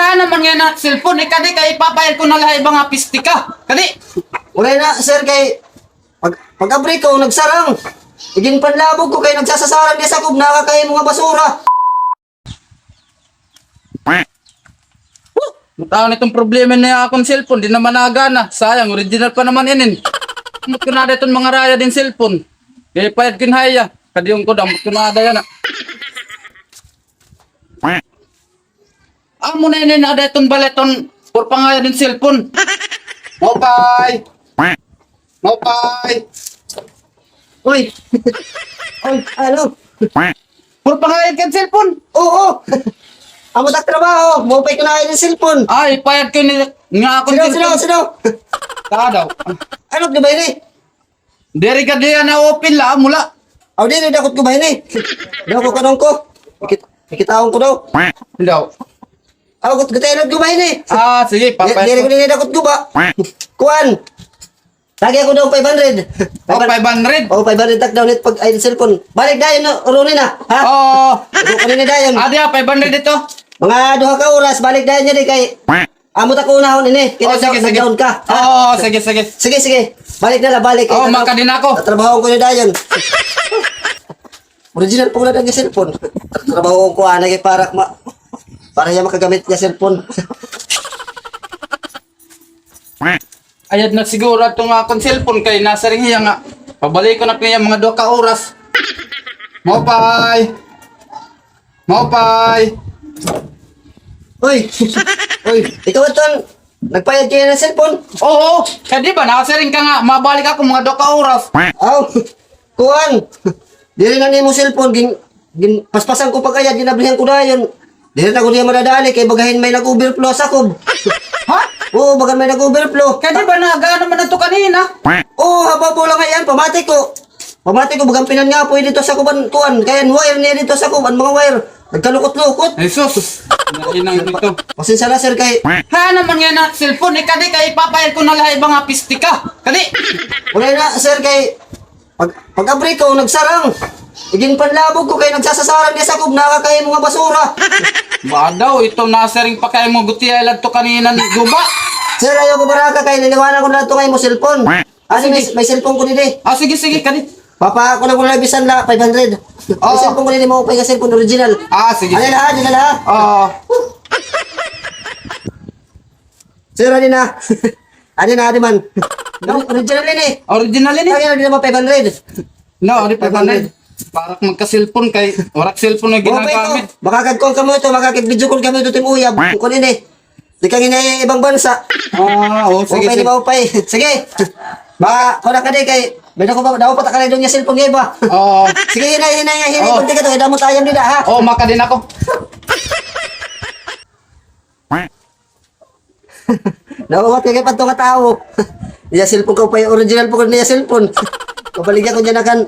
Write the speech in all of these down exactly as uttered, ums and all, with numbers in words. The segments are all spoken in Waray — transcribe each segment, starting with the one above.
Ano man nga na cellphone, eh, kadi kay ipapayad ko na la ha iba nga piste ka. Kadi. Wala na, sir, kay pag, pag-abri ko, nagsarang. Iginpanlabog ko kay nagsasasarang di sakob, nakakain mga basura. Huh! Mataon iton problema niya akon cellphone, di naman nagana. Sayang, original pa naman inin. Ambot ko na ada iton mga raya din cellphone. Kay payad ko in haya. Kadiyon ko daw, ambot ko na ada yana. Amo na ini, na ada iton bala iton purpangayad hin cellphone. Maupay! Maupay! Uy! Uy, ano? Purpangayad ka hin cellphone? Oo! Amo tak trabaho, maupay ko na hin cellphone. Ay, payad ko ni, nga akon cellphone. Sino, sino, sino? Ka daw. Ano ka ba ini? Diri ka diya na open la, mula. Aw, diri, dakot ko ba ini? Daw ko kanong ko. Kit-, kitaon ko daw. Daw. Aw, gut-, gutayan ko ba ini? Ah, sige, diri, papayad diri ko. Ko din dakot ko ba? Kuan. Lagi ako daw five hundred. Oh, five hundred? Oh, five hundred tak daw nit pag ay cellphone. Balik dayon, no, Ronin, ah. Ha? Oo. Ito kanina dayon. Ah, diya, five hundred ito. Mga duha ka oras, balik dayon niya di kay Amo ta ko unahon ini. Oh, sige, sige. Nagdaon ka. Oo, sige, sige. Sige, sige. Balik na la, balik. Oh, makadi na ako. Tatrabaho ko na dayon. Original po na nga cellphone. Tatrabaho ko, ah, lagi para ma-, para hiya makagamit nga cellphone. Ayad na siguro ato nga akon cellphone kay nasiring hiya nga pabalik ko na kaya mga duha ka oras. Maupay. Maupay! Uy! Uy, ikaw aton nagpayad kaya na cellphone? Oo, kay di ba nasiring ka nga mabalik ako mga duha ka oras. Aw, kuan. Diri na nimo cellphone, gin, gin, paspasan ko pag-ayad, ginabrihan ko dayon. Diri na ko niya madadali kay bagahin may nag-overflow sa sakob. Ha? Oo, bagan may nag-overflow. Kay di ba nagano man ato kanina? Oo, haba po lang yan, pamati ko. Pamati ko, bagan pinangapoy dito sa kuban, kuan. Kaya an wire niya dito sa kuban, mga wire. Nagkalukot-lukot. Ay, sus. Nainang dito. Pasensya na, sir, kay ha naman nga na cellphone, eh, kadi kay ipapayad ko na la ha iba nga piste ka. Kadi. Wala na, sir, kay pag, pag-abri ko, nagsarang. Iginpanlabog ko kay nagsasasarang di sakob, nakakain mga basura. Ba daw, ito nasiring pa kay mo gutiya ladto kanina ni guba. Sir, ayaw ko baraka kay niliwanan ko na ito kay mo cellphone. Ah, sige, may, may cellphone ko didi. Ah, sige, sige, kani. Papa, ako na ko na bisan la, five hundred. Oo. May cellphone ko didi, maupay nga cellphone, original. Ah, sige, sige. Ano na, ano na? Oo. Sir, ano na? Ano na, ano man? No, original ini. Original ini? Ano na, five hundred? No, ano, five hundred? Para magka-cellphone kay, warak cellphone na ginagamit. Maupay ko. Makakagkuan kamo ito, makakag-video call kamo ito, Team Uyab. Kung ano ini? Di ka ngin ibang bansa. Ah, oo, sige, sige. Maupay, maupay. Sige. Ba, kuan ka di kay, may dako ba, daw pa ta ka na doon niya cellphone nga iba. Oo. Sige, hinay, hinay, hinay, hinay, kunti ka to, kay damo tayam dida, ha? Oo, makadi na ako. Nawawat ka kay pa ito nga tawo. Iya cellphone ko pa, original po ko niya cellphone. Kabaligyan ko niya na kan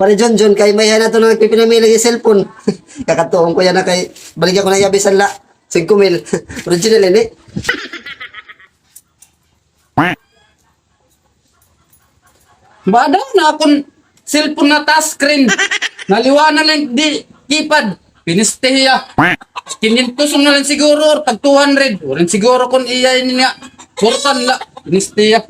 Pare John John, kay may hana to na nagpipinamili nga cellphone. Kakatuon ko yana kay, baligyan ko na iya bisan la. Singko mil. Original ini. Ba daw na akon cellphone nga touchscreen. Naliwanan lang di keypad. Piniste hiya. Kinyentos na lang siguro or tag two hundred. Waray siguro kon iya ini nga. Purtan la. Piniste hiya.